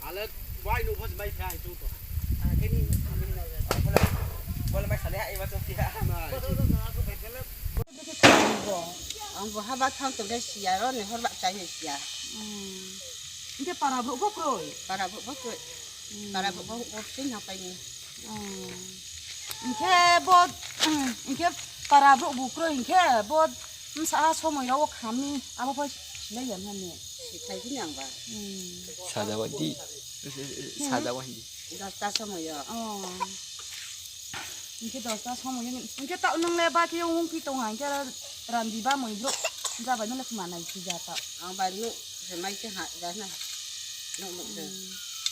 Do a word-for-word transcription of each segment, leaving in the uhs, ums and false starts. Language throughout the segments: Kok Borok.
Ale bai no bos bai khai tu to. Bol mai sale ai ma to pia. Ang bo haba thang to dai siya ro ni hor ba chai ni siya. Hingke para bro bo kroi. Para bo bo kroi. Para bo bo option ha pai ni. Hingke bo, hingke para bro bo kroi hingke bo. Msa a somoi o khami abo pai silai ya mani. Sikhai bini ang ba. Sajawa di. Sajawa hindi. Dosta somoi o. Oh. Hingke dosta somoi o. Hingke ta nung le ba ke wng pi tong hingke randi ba moi bro. Jabai nung le khma nai si ja ta. Ang ba nu se mai se ha ja na. Nu nu de.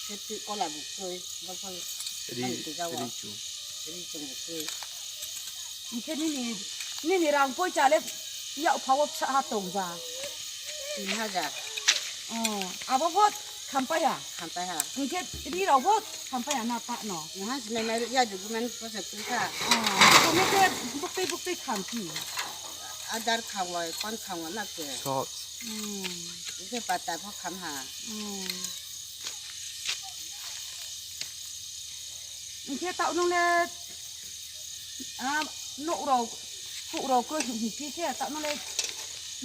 Ke ti kola bu kroi. Ba ko. Ri ri chu. Ri chu bu kroi. Hingke nini, nini rang poicha le yak pha o bwsa ha tong ja. Tin hajar. Oh, abo bo khampaiha. Khampaiha. Hingke ri rok bo khampaiha na ta no. Nang sinai mai ya de gumen ko se pisa. Oh, hingke buktui buktui khampi. Adar khawai, kon khawai na ke. Socks. Hmm. Hingke pata bo khamha. Hmm. Hingke ta nung le Ah, nok rok, kuk rok ko hingki khe, ta nole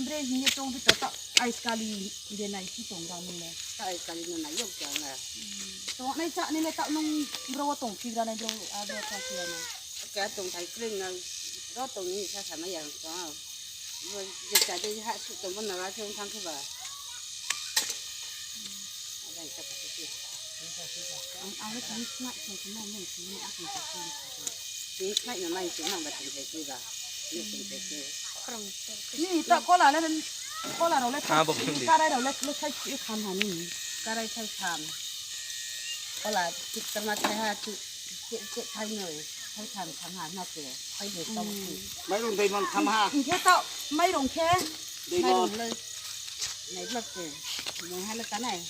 bre hingye tong di to, ta ais kali de nai si tong da nole. Ta ais kali no nai yok jang na. Tong nai cha ni le ta nung bro tong ki gra nai bro, a bro ta ki na. Ka tong thai kring na, ro tong ni sa sa ma yang tong. Bo je cha de ha su tong bo na ra se thang khe ba. Ang, ang le tini snack song song nang nang sini aku tak sini satu. Tini snack no mai sini nang ba tini satu ba. Ni tini satu. Ni ta kola le, kola rok le, ah, bo khum di. Karai rok le, le khai chi kham ha ni. Karai khai kham. Kola tik terma khai ha tu, tik, tik khai noi. Khai kham kham ha na ke. Khai de ta. Mairung dai man kham ha. Hingke ta mairung khe. Dai man. Mairung le. Nai blak ke. Mo ha le ta nai.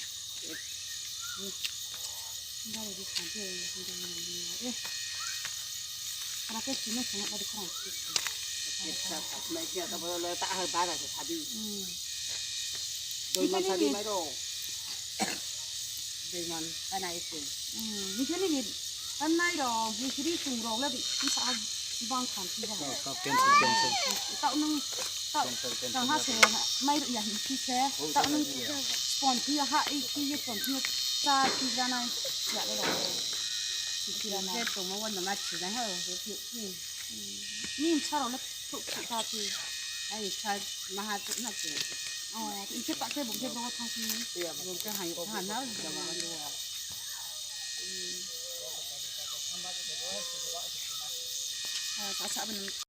Dui man, kanai se. Hmm, nini, kanai rok, nini suri sung rok le, bang khan si ba. Oh, cancel, cancel. Tao nung, tao, cancel, cancel, tao ha se, mai rok ya hi si se. Oh, tao nung, cancel, ya. Spon si ha, i si ye spon si cha si ja nai, ya le rok. Si ja nai. Ni sa rok le, tuk si ta si. Ai sa, maha tuk na si. Oh, i se pa se bung se bro thang si. Bung se hai, ha na, ja ma ndo. Ah, ta sa ban.